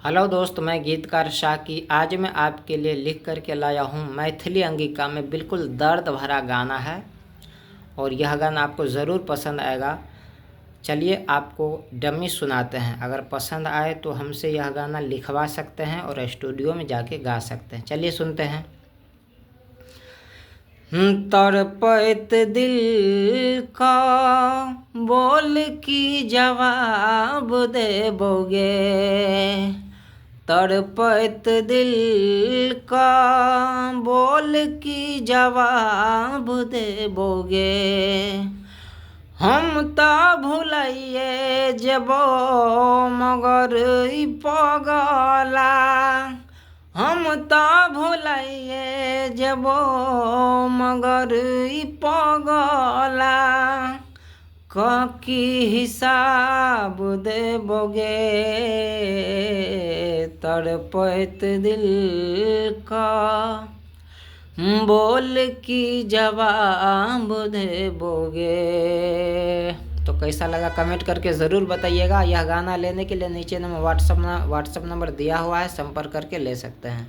Hello दोस्त, मैं गीतकार शाकी। आज मैं आपके लिए लिख करके लाया हूँ मैथिली अंगिका में बिल्कुल दर्द भरा गाना है और यह गाना आपको ज़रूर पसंद आएगा। चलिए आपको डमी सुनाते हैं। अगर पसंद आए तो हमसे यह गाना लिखवा सकते हैं और स्टूडियो में जाके गा सकते हैं। चलिए सुनते हैं। तड़पैत दिल का बोल की जवाब देबोगे, तड़पैत दिल का बोल की जवाब देबोगे। हम त भुलाइए जेबो मगर ई पगला, हम त भुलाइए जेबो मगर ई पगला की हिसाब देबोगे। तड़पैत दिल का बोल की जवाब देबोगे। तो कैसा लगा कमेंट करके ज़रूर बताइएगा। यह गाना लेने के लिए नीचे नंबर व्हाट्सअप नंबर दिया हुआ है, संपर्क करके ले सकते हैं।